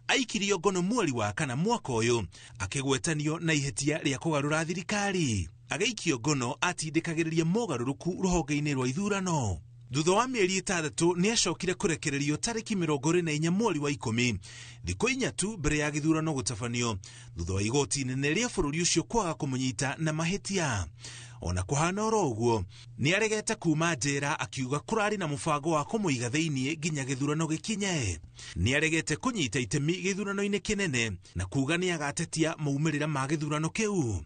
aikirio ngono mweri wa kana mwaka ũyũ akĩgwetanio na ihĩtia rĩa kũgarũra thirikari. Agĩikio ngono atindĩkagĩrĩria mogarũrũku rũhonge-inĩ rwa ithurano. Thutha wa mĩeri 6 nĩ acokire kũrekererio tarĩki 24 mweri wa 10, thikũ 4 tu mbere ya gĩthurano gũtabanio, thutha wa igoti inene rĩa bũrũri ũcio kwaga kũmũnyita na mahĩtia. Ona kũhana oro ũguo, nĩ aregete kuma njera akiuga kũrarĩ na mũbango wa kũmũiga thĩinĩ nginya gĩthurano gĩkinye. Nĩ aregete kũnyita itemi gĩthurano-inĩ kĩnene na kuga nĩ agatetia maumĩrĩra ma gĩthurano kĩu.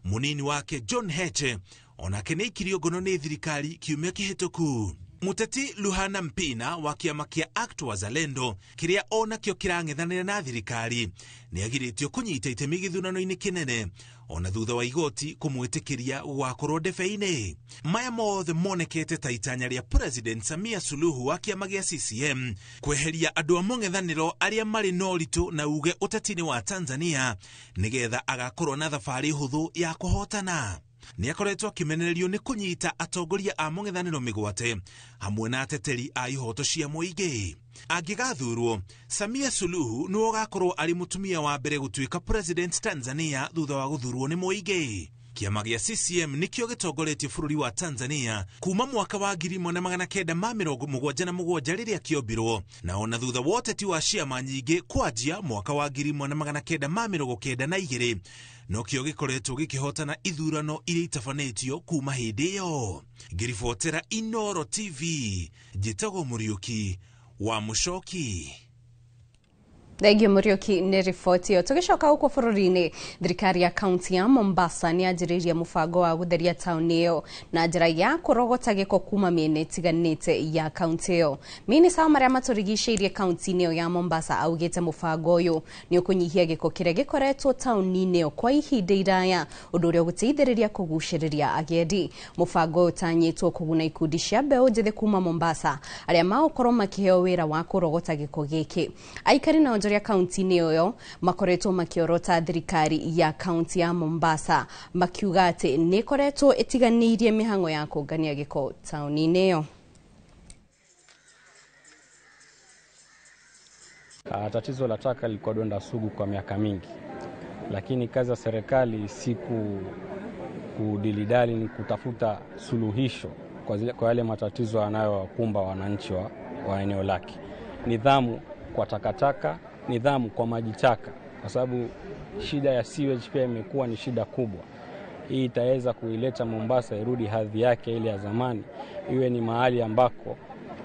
Mũnini wake John Heche onake nĩ aikirio ngono nĩ thirikari kiumia kĩhĩtũku. Mũteti Luhana Mpina wa kĩama kĩa ACT Wazalendo kĩrĩa onakĩo kĩrang'ethanĩra na thirikari nĩ agirĩtio kũnyita itemi gĩthurano-inĩ kĩnene ona thutha wa igoti kũmwĩtĩkĩria gũgakorwo ndebe-inĩ. Maya mothe monekete ta itanya rĩa President Samia Suluhu wa kĩama gĩa CCM kweheria andũ a mũng'ethanĩro arĩa marĩ na ũritũ na uge ũteti-inĩ wa Tanzania nĩgetha agakorwo na thabarĩ hũthũ ya kũhotana. Nĩ akoretwo akĩmenererio nĩ kũnyita atongoria a mũng'ethanĩro mĩgwate hamwe na ateteri a ihoto cia mũingĩ. Angĩgathurwo, Samia Suluhu nĩwe ũgakorwo arĩ mũtumia wa mbere gũtuĩka president Tanzania thutha wa gũthurwo nĩ mũingĩ. Kĩama gĩa CCM nĩkĩo gĩtongoretie bũrũri wa Tanzania kuma mwaka wa 1977 rĩrĩa kĩombirwo, na ona thutha wa ũteti wa ciama nyingĩ kwanjia mwaka wa 1992 nokĩo gĩkoretwo gĩkĩhotana ithurano iria itabanĩtio kuma hĩndĩ ĩyo. Ngĩribotera Inoro TV, njĩtagwo Mũriũki wa Mũcoki. Thengio Mũriũki nĩ riboti ĩyo. Tũgĩcoka gũkũ bũrũri-inĩ, thirikari ya kaunti ya Mombasa nĩ yanjĩrĩirie mũbango wa gũtheria taũni ĩyo na njĩra ya kũrogota gĩko kuma mĩena ĩtiganĩte ya kaunti ĩyo. Minista wa marĩa matũrigicĩirie kaunti-inĩ ĩyo ya Mombasa augĩte mũbango ũyũ nĩ ũkũnyihia gĩko kĩrĩa gĩkoretwo taũni-inĩ ĩyo kwa ihinda iraya, ũndũ ũrĩa ũgũteithĩrĩria kũgucĩrĩria agendi. Mũbango ũyũ ũtanyĩtwo kũguna ikundi cia mbeũ njĩthĩ kuma Mombasa arĩa magũkorwo makĩheo wĩra wa kũrogota gĩko gĩkĩ. Aikari na onjoria kaunti-inĩ ĩyo makoretwo makĩorota thirikari ya kaunti ya Mombasa makiuga atĩ nĩ ĩkoretwo ĩtiganĩirie mĩhang'o ya kũngania gĩko taũni-inĩ ĩyo. Tatizo la taka lilikuwa donda sugu kwa miaka mingi, lakini kazi ya serikali si kudilidali, ni kutafuta suluhisho kwa yale matatizo yanayowakumba wananchi wa eneo lake. Nidhamu kwa takataka, nidhamu kwa maji taka, kwa sababu shida ya sewage pia imekuwa ni shida kubwa. Hii itaweza kuileta Mombasa irudi hadhi yake ile ya zamani, iwe ni mahali ambako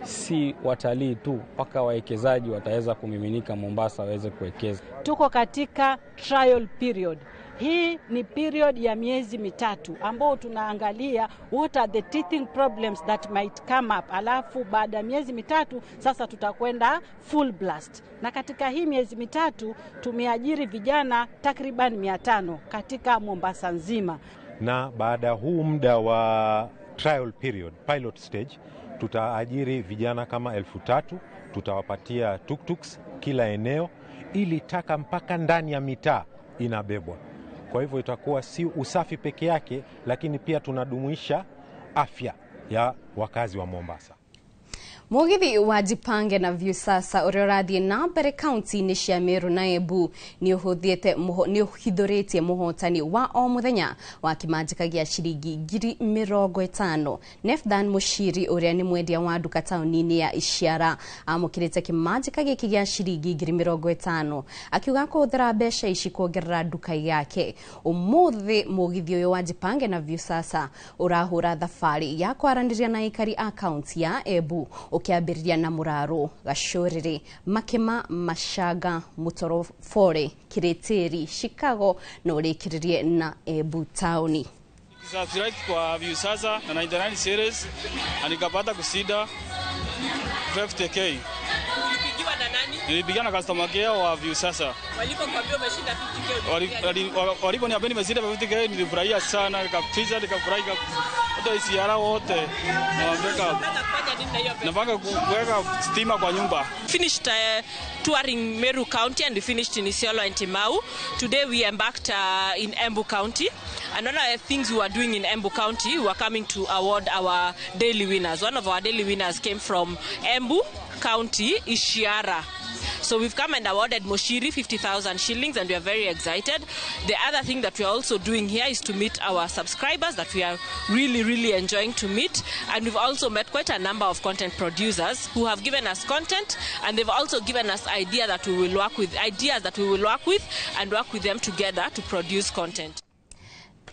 si watalii tu, mpaka wawekezaji wataweza kumiminika Mombasa waweze kuwekeza. Tuko katika trial period. Hii ni period ya miezi 3 ambao tunaangalia what are the teething problems that might come up. Alafu baada ya miezi 3 sasa tutakwenda full blast. Na katika hii miezi 3 tumeajiri vijana takriban 500 katika Mombasa nzima. Na baada huu muda wa trial period, pilot stage, tutaajiri vijana kama 3,000, tutawapatia tuktuks kila eneo ili taka mpaka ndani ya mitaa inabebwa. Kwa hivyo itakuwa si usafi peke yake, lakini pia tunadumuisha afya ya wakazi wa Mombasa. Mugithi wa Jipange na Viusasa ũrĩa ũrathiĩ na mbere kaunti-inĩ cia Meru na Embu nĩ ũhithũrĩtie mũhotani wa o mũthenya wa kĩmanjĩka gĩa ciringi 50,000. Nefdan Mushiri ũrĩa nĩ mwendia wa nduka taũni-inĩ ya Ishiara amũkĩrĩte kĩmanjĩka gĩkĩ gĩa ciringi 50,000 akiuga kũhũthĩra mbeca ici kuongerera nduka yake. Ũmũthĩ mũgithi ũyũ wa Jipange na Viusasa ũrahũra thabarĩ ya kwaranĩria na aikari a kaunti ya Embu ũkĩambĩrĩria na Mũrarũ, Gacũrĩrĩ, Makĩma, Machanga, Mũtorobore, Kĩrĩtĩri, Chicago na ũrĩkĩrĩrie na Embu taũni. Subscribe kwa Viusasa na 99 series na nikapata kusida 50k. Ulipigiwa na nani? Nilipigiwa na customer care wa Viusasa. Walipokuambia umeshinda 50k? Waliponiambia nimeshinda 50k nilifurahia sana, nikafisa, nikafurahi hata isiara wote. Napanga kuweka stima kwa nyumba. Finished touring Meru County and we finished in Isiolo and Timau. Today we embarked in Embu County. And one of the things we were doing in Embu County, we were coming to award our daily winners. One of our daily winners came from Embu County, Ishiara. So we've come and awarded Moshiri 50,000 shillings, and we are very excited. The other thing that we are also doing here is to meet our subscribers that we are really, really enjoying to meet. And we've also met quite a number of content producers who have given us content, and they've also given us ideas that we will work with and work with them together to produce content.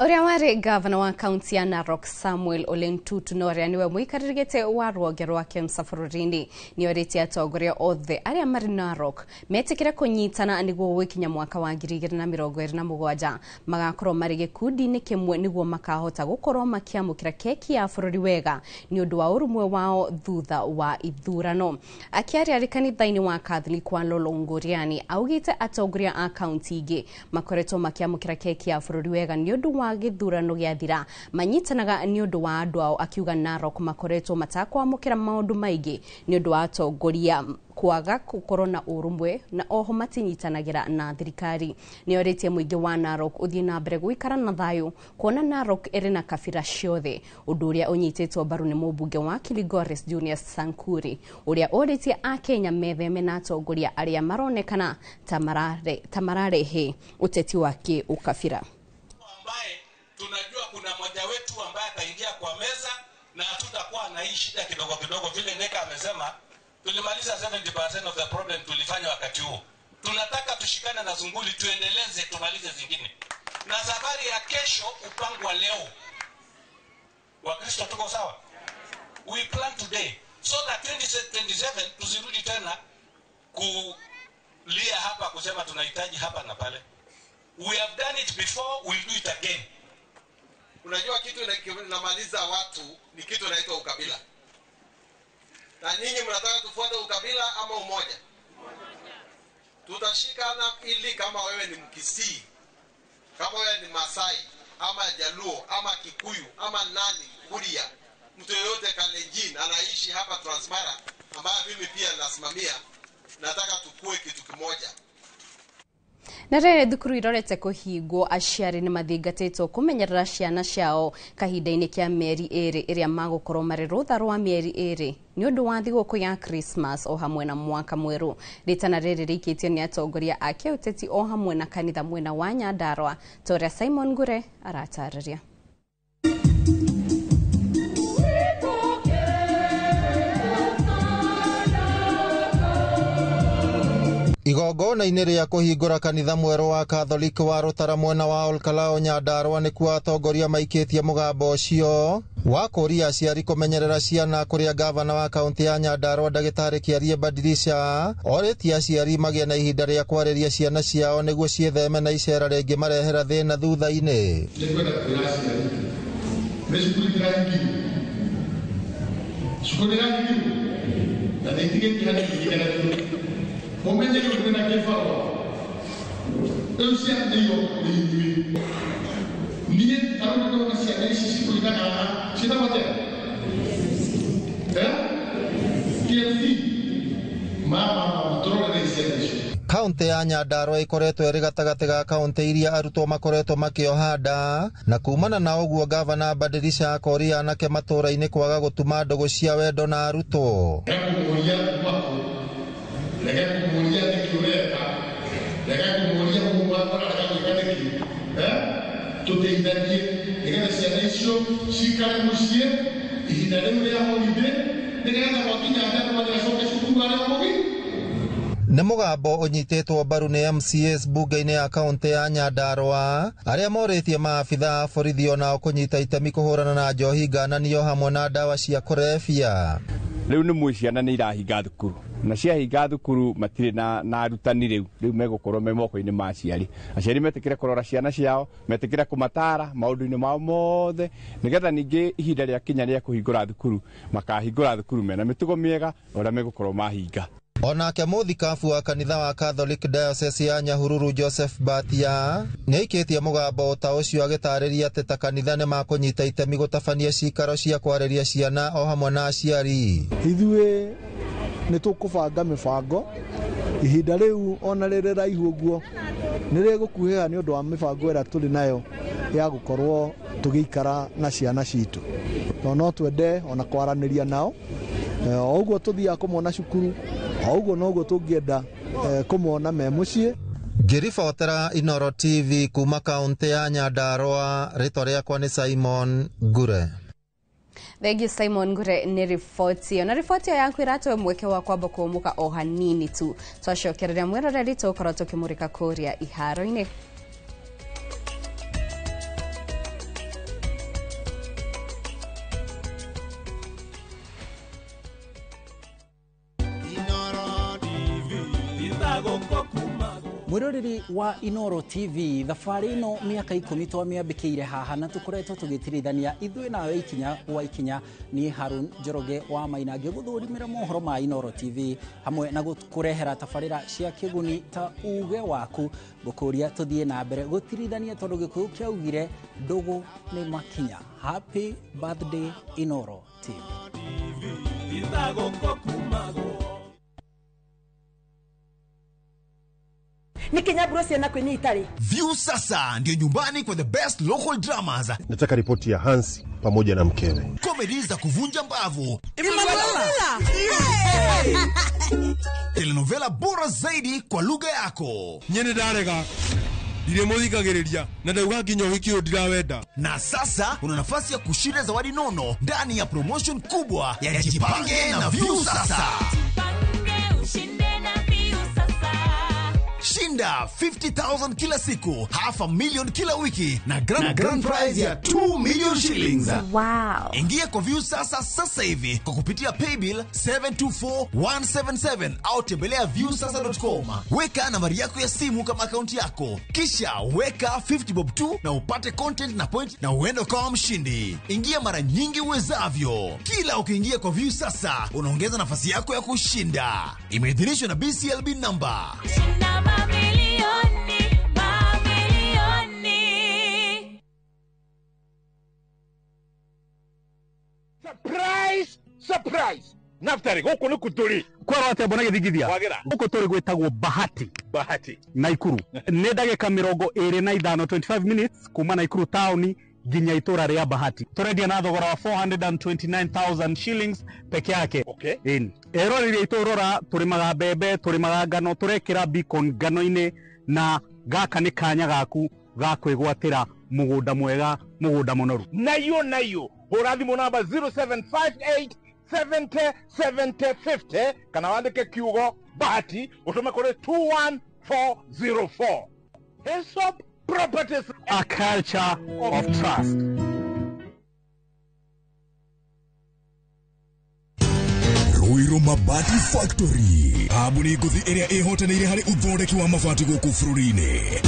Ũrĩa warĩ gavana wa kaunti ya Narok Samuel Ole Ntutu na ũrĩa nĩwe mũikarĩri gĩtĩ wa rũhonge rwa KEMSA bũrũri-inĩ nĩorĩtie atongoria othe arĩa marĩ Narok metĩkĩre kũnyitana nĩguo gũgĩkinya mwaka wa 2027 magakorwo marĩ gĩkundi-inĩ kĩmwe nĩguo makahota gũkorwo makĩamũkĩra keki ya bũrũri wega nĩ ũndũ wa ũrũmwe wao thutha wa ithurano. Akĩaria arĩ kanitha-inĩ wa Catholic wa Lolongoriani augĩte atongoria a kaunti ingĩ makoretwo makĩamũkĩra keki ya bũrũri wega nĩ ũndũ wa gĩthurano gĩathira manyitanaga nĩ ũndũ wa andũ ao, akiuga Narok makoretwo matakwamũkĩra maũndũ maingĩ nĩ ũndũ wa atongoria kwaga gũkorwo na ũrũmwe na oho matinyitanagĩra na thirikari. Nĩorĩtie mũingĩ wa Narok ũthiĩ na mbere gũikara na thayũ kuona Narok ĩrĩ na kabira ciothe, ũndũ ũrĩa ũnyitĩtwo mbaru nĩ mũmbunge wa Kilgoris Junius Sankuri ũrĩa ũrĩtie akenya metheme na atongoria arĩa maronekana ta mararehe ũteti wa kĩũkabira. Tunajua kuna mmoja wetu ambaye ataingia kwa meza na hatutakuwa na hii shida kidogo kidogo. Vile Neka amesema tulimaliza 70% of the problem tulifanya wakati huo. Tunataka tushikane na Zunguli tuendeleze tumalize zingine. Na safari ya kesho upangwa leo. Wakristo tuko sawa? We plan today so that 2027 tusirudi tena kulia hapa kusema tunahitaji hapa na pale. We have done it before, we'll do it again. Unajua kitu inamaliza watu ni kitu inaitwa ukabila. Na nyinyi mnataka tufuate ukabila ama umoja? Tutashikana ili kama wewe ni Mkisii, kama wewe ni Masai, ama Jaluo, ama Kikuyu, ama nani, Kuria, mtu yeyote Kalenjin anaishi hapa Transmara ambaye mimi pia nasimamia, nataka tukue kitu kimoja. Na rĩrĩ thukuru irorete kũhingwo aciari nĩ mathingatĩtwo kũmenyerera ciana ciao kahinda-inĩ kĩa mĩeri ĩrĩ ĩrĩa magũkorwo marĩ rũtha rwa mĩeri ĩrĩ nĩ ũndũ wa thigũkũ ya Christmas o hamwe na mwaka mwerũ. Rĩtana rĩrĩ rĩikĩtio nĩ atongoria a kĩũteti o hamwe na kanitha mwena wa Nyandarua ta ũrĩa Simon Ngure aratarĩria. Igongona-inĩ rĩa kũhingũra kanitha mwerũ wa Catholic wa Rũtara mwena wa Olkalao Nyandarua nĩkuo atongoria maikĩtie mũgambo ũcio wa kũũria aciari kũmenyerera ciana kũrĩa gavana wa kaunti ya Nyandarua ndagĩtarĩ Kĩarie Badirisha orĩtie aciari magĩe na ihinda rĩa kwarĩria ciana ciao nĩguo ciĩtheme na icera rĩngĩ marehera thĩna thutha-inĩ. Mumenye rĩu na kĩbarũa rĩu ciana nĩ igoka kũrĩ ithuĩ niĩ ta rĩu ndĩrona ciana ici cikũinaga haha ciĩtagwo atĩa KFC mama tũrorere ciana icio. Kaunti ya Nyandarua ikoretwo ĩrĩ gatagatĩ ga kaunti iria arutwo makoretwo makĩoha nda na kumana na ũguo gavana Badirisha akoria anake matũũra-inĩ kwaga gũtuma ndũgũ cia wendo na arutwo. Reke kũmũria nĩkĩ ũreka, reke kũmũria ũguo wakora reka gwĩka nĩkĩ, tũteithanie nĩgetha ciana icio cikare mũciĩ ihinda rĩu rĩa holiday nĩgetha gwakinya January acoke cukuru arĩ o mũgima. Nĩ mũgambo ũnyitĩtwo mbaru nĩ MCAs bunge-inĩ ya kaunti ya Nyandarua arĩa morĩtie maabitha a borithi onao kũnyita itemi kũhũrana na njohi ngananio hamwe na ndawa cia kũrebia. Rĩu nĩ mũĩ ciana nĩ irahinga thukuru na ciahinga thukuru matirĩ na arutani rĩu megũkorwo me moko-inĩ ma aciari. Aciari metĩkĩre kũrora ciana ciao, metĩkĩre kũmatara maũndũ-inĩ mao mothe nĩgetha ningĩ ihinda rĩa kinya rĩa kũhingũra thukuru makahingũra thukuru mena mĩtugo mĩega ũrĩa megũkorwo mahinga. Onake mũthikabu wa kanitha wa Catholic Diocese ya Nyahururu Joseph Batia nĩaikĩtie mũgambo ta ũcio agĩtarĩria atĩ ta kanitha nĩ makũnyita itemi gũtabania cikaro cia kwarĩria ciana o hamwe na aciari. Ithuĩ nĩ tũkũbanga mĩbango ihinda rĩu ona rĩrĩ raihu ũguo nĩ rĩgũkuhĩha nĩ ũndũ wa mĩbango ĩrĩa tũrĩ nayo ya gũkorwo tũgĩikara na ciana citũ, no twende ona kwaranĩria nao o ũguo tũthiaga kũmona cukuru o ũguo noguo tũngĩenda Kũmona me mũciĩ. Ngĩribotera Inoro TV kuma kaunti ya Nyandarua, rĩtwa rĩakwa nĩ Simon Ngure. Thengiũ Simon Ngure nĩ riboti ĩyo, na riboti ĩyo yaku ĩratũhe mweke wa kwamba kũũmũka o hanini tu. Twacokereria mwĩroreri, tũgũkorwo tũkĩmũrĩka kũrĩa iharo-inĩ. Mwiroreri wa Inoro TV, thabarĩ ĩno mĩaka 10 twamĩambĩkĩire haha na tũkoretwo tũgĩtirithania ithuĩ nawe ikinya gwa ikinya. Niĩ Harun Njoroge wa Maina ngĩgũthũrimĩra mohoro ma Inoro TV hamwe na gũkũrehera tabarĩra cia kĩguni ta uge waku. Ngũkũria tũthiĩ na mbere gũtirithania tondũ Gĩkũyũ kĩaugire ndũgũ nĩ makinya. Happy birthday Inoro TV. Nikinyaburo ciana kwenye itari. View sasa ndio nyumbani kwa the best local dramas. Nataka ripoti ya Hansi pamoja na mkewe. Comedy za kuvunja mbavu. Emanuela. Yeah! Telenovela bora zaidi kwa lugha yako. Nyene ndarega. Ndiremuthikagiriria na ndauga nginya ũhiki ũyũ ndirawenda. Na sasa una nafasi ya kushinda zawadi nono ndani ya promotion kubwa ya Jipange na View Sasa. Jipange ushinde na View Sasa. Shinda 50,000 kila siku, 500,000 kila wiki na grand prize ya 2 million shillings. Wow. Ingia kwa View Sasa sasa hivi kwa kupitia paybill 724177 au tembelea viewsasa.com. Weka nambari yako ya simu kama akaunti yako, kisha weka 50 bob tu na upate content na point na uende ukawa mshindi. Ingia mara nyingi uwezavyo. Kila ukiingia kwa View Sasa unaongeza nafasi yako ya kushinda. Imeidhinishwa na BCLB number. Shinda mamilioni, mamilioni. Surprise, surprise. Naftari, gũkũ nĩ kũtũrĩ. Kwĩrwo atĩa mbona gĩthingithia? Wagĩra. Gũkũ tũrĩ gwĩtagwo Bahati. Bahati. Naikuru. Nĩ ndagĩka 25, 25 minutes kuma Naikuru taũni nginya itũra rĩa Bahati. Tũrendia na thogora wa 429,000 shillings peke yake. Okay. Ĩni. Eroreri aitũ rora, tũrĩmaga mbembe, tũrĩmaga ngano, tũrekĩra beacon ngano-inĩ, na gaka nĩ kanya gaku ga kwĩgwatĩra mũgũnda mwega, mũgũnda mũnoru. Nayo nayo. Hũra thimũ namba 0758 70 70 50 kana wandĩke kiugo Bahati ũtũme kũrĩ 21404. Hesop Properties, a culture of trust. Ruiru Mabati Factory, kambuni ngũthi ĩrĩa ĩhotanĩire harĩ ũthondeki wa mabati gũkũ bũrũri-inĩ.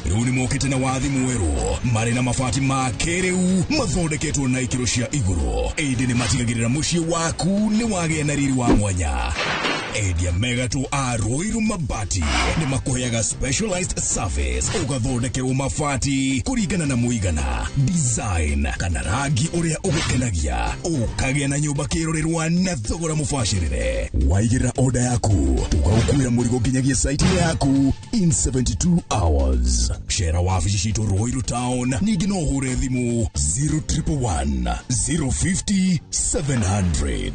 Rĩu nĩ mokĩte na wathi mwerũ, marĩ na mabati ma kĩrĩu mathondeketwo na ikĩro cia igũrũ. Ĩndĩ nĩ matigagĩrĩra mũciĩ waku nĩ wagĩa na riri wa mwanya. Endia megatũ a Ruiru Mabati nĩ makũheaga specialized service, ũgathondekerwo mabati kũringana na mũigana, design kana rangi ũrĩa ũgũkenagia, ũkagĩa na nyũmba kĩrorerwa na thogora mũbacĩrĩre. Waigĩrĩra order yaku, tũgagũkuĩra mũrigo nginyagia site yaku in 72 hours. Cera wabici citũ Ruiru Town, ningĩ no ũhũre thimũ 0111 050 700.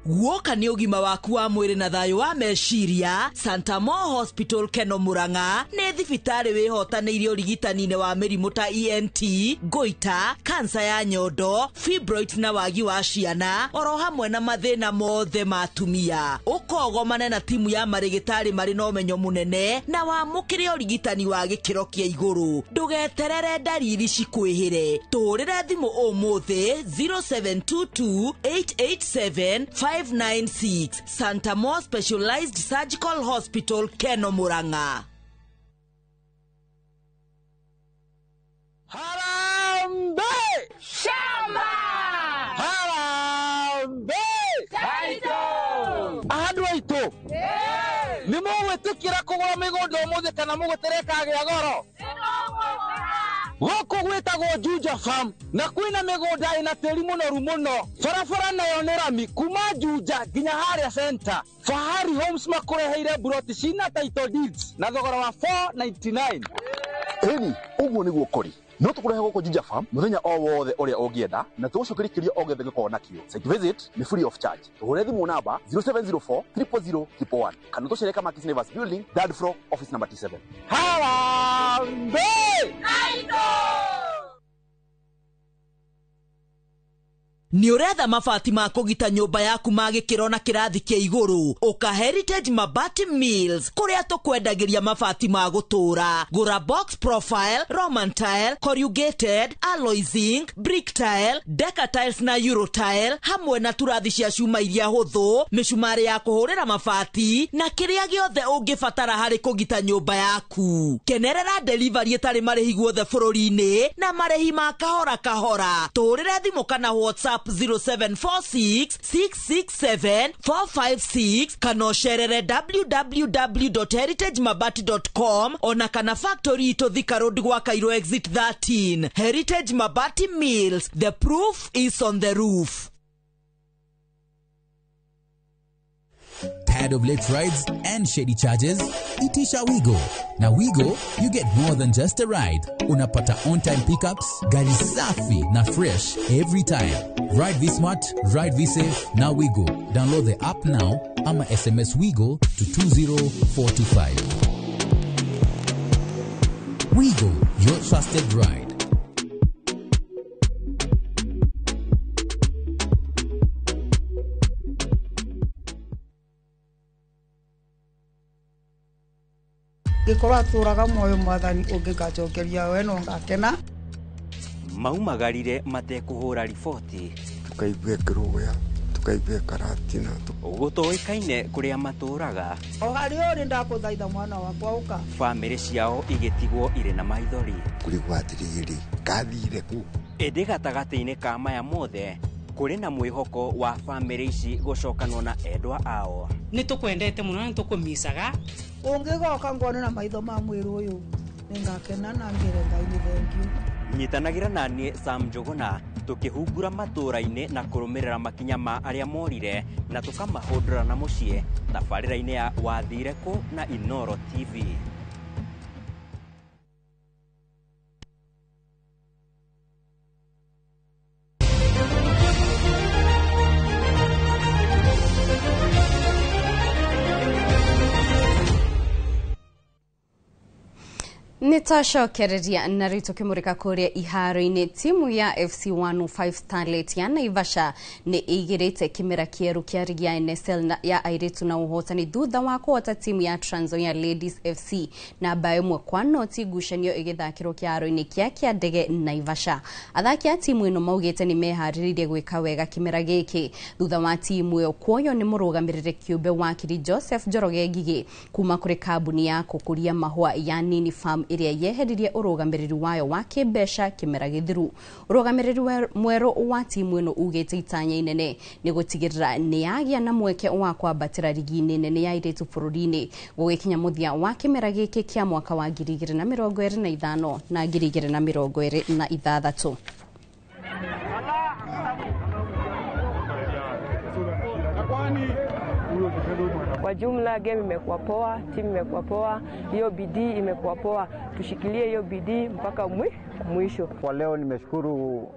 Guoka nĩ ũgima waku wa mwĩrĩ na thayũ wa meciria. Santa Mo Hospital Keno Murang'a nĩ thibitarĩ wĩhotanĩirie ũrigitani-inĩ wa mĩrimũ ta ENT, goita, kansa ya nyondo, fibroids na wagi wa ciana, oro hamwe na mathĩna mothe ma atumia. Ũkogomane na timu ya marĩgĩtarĩ marĩ na ũmenyo mũnene na wamũkĩre ũrigitani wa gĩkĩro kĩa igũrũ. Ndũgeterere ndariri cikwĩhĩre. Tũhũrĩre thimũ ũmũthĩ 0722 887 596. Santa Mo Specialized Surgical Hospital, Keno Murang'a. Harambee! Shamba! Harambee! Title! Andũ aitũ, nĩ mũgwĩtĩkĩra kũgũra mĩgũnda ũmũthĩ kana mũgũtere kagĩa goro? Gũkũ gwĩtagwo Juja Farm na kwĩna mĩgũnda ĩna tĩri mũnoru mũno. Barabara nayo nĩ rami kuma Juja nginya harĩa center. Fahari Homes makũreheire buroti cina title deeds na thogora wa 499. Ĩni, ũguo nĩguo kũrĩ. No tũkũrehe gũkũ Juja Farm mũthenya o wothe ũrĩa ũngĩenda na tũgũcokerie kĩũria o gĩothe gĩkorwo nakĩo. Site visit nĩ free of charge. Tũhũre thimũ namba 0704 000 111 kana tũcere Kamakis Neighbors Building, third floor, office number T7. Harambee! Nĩ ũretha mabati ma kũgita nyũmba yaku ma gĩkĩro na kĩrathi kĩa igũrũ? Ũka Heritage Mabati Mills kũrĩa tũkwendagĩria mabati ma gũtũũra. Gũra box profile, Roman tile, corrugated, alloy zinc, brick tile, deca tiles na euro tile, hamwe na turathi cia cuma iria hũthũ, mĩcumarĩ ya kũhũrĩra mabati na kĩrĩa gĩothe ũngĩbatara harĩ kũgita nyũmba yaku. Kenerera delivery ĩtarĩ marĩhi guothe bũrũri-inĩ na marĩhi ma kahora kahora. Tũhũrĩre thimũ kana WhatsApp 0746 667 456 kana ũcerere www.heritagemabati.com ona kana factory itũ Thika Road gwa Cairo exit 13. Heritage Mabati Mills, the proof is on the roof. Tired of late rides and shady charges? Itisha Wigo. Now Wigo, you get more than just a ride. Unapata on-time pickups, gari safi na fresh every time. Ride V Smart, ride V Safe, now Wigo. Download the app now ama SMS Wigo to 20425. Wigo, your trusted ride. Gĩkorwo atũraga muoyo mwathani ũngĩgacokeria we no ngakena. Maumagarire matekũhũra riboti, tukaigua kĩrũya, tukaigua karatina, gũtoĩkaine kũrĩa matũraga. O harĩa ũrĩ ndakũthaitha mwana wakwa ũka. Bamĩrĩ ciao igĩtigwo irĩ na maithori. Kũrigwo atĩrĩrĩ, kathire kũ? Ĩndĩ gatagatĩ-inĩ ka maya mothe kũrĩ na mwĩhoko wa bamĩrĩ ici gũcokanwo na endwa ao. Nĩ tũkwendete mũno na nĩ tũkũmicaga. Ũngĩgoka ngone na maitho ma mwĩrĩ ũyũ nĩngakena na ngĩre Ngai nĩ thengiũ. Nyitanagĩra na niĩ Sam Njũgũna tũkĩhungura matũũra-inĩ na kũrũmĩrĩra makinya ma arĩa morire na tũkamahũndũra na mũciĩ tabarĩra-inĩ ya Wathire Kũ na Inoro TV. Nĩtwacokereria na rĩu tũkĩmũrĩka kũrĩa iharo-inĩ. Timu ya FC 105 Starlet ya Naivasha nĩ ĩigĩrĩte kĩmera kĩerũ kĩa rigi ya NSL ya airĩtu na ũhotani thutha wa kũhota timu ya Trans Nzoia Ladies FC na mbaũ 1-0 ngucanio ĩgĩthakĩrwo kĩharo-inĩ kĩa Kĩandege Naivasha. Athaki a timu ĩno maugĩte nĩ meharĩrĩirie gwĩka wega kĩmera gĩkĩ thutha wa timu ĩyo kuoywo nĩ mũrũgamĩrĩri kĩũmbe wakiri Joseph Njoroge Ngigĩ kuma kũrĩ kambuni ya gũkũria mahũa ya Nini Farm ĩrĩa yeheririe ũrũgamĩrĩri wayo wa kĩmbeca kĩmera gĩthiru. Ũrũgamĩrĩri mwerũ wa timu ĩno ugĩte itanya inene nĩ gũtigĩrĩra nĩ yagĩa na mweke wa kwambatĩra rigi-inĩ nene ya airĩtu bũrũri-inĩ gũgĩkinya mũthia wa kĩmera gĩkĩ kĩa mwaka wa 2025 na 2026. Kwa jumla game imekuwa poa, timu imekuwa poa, hiyo bidii imekuwa poa. Tushikilie hiyo bidii mpaka mwisho. Kwa leo nimeshukuru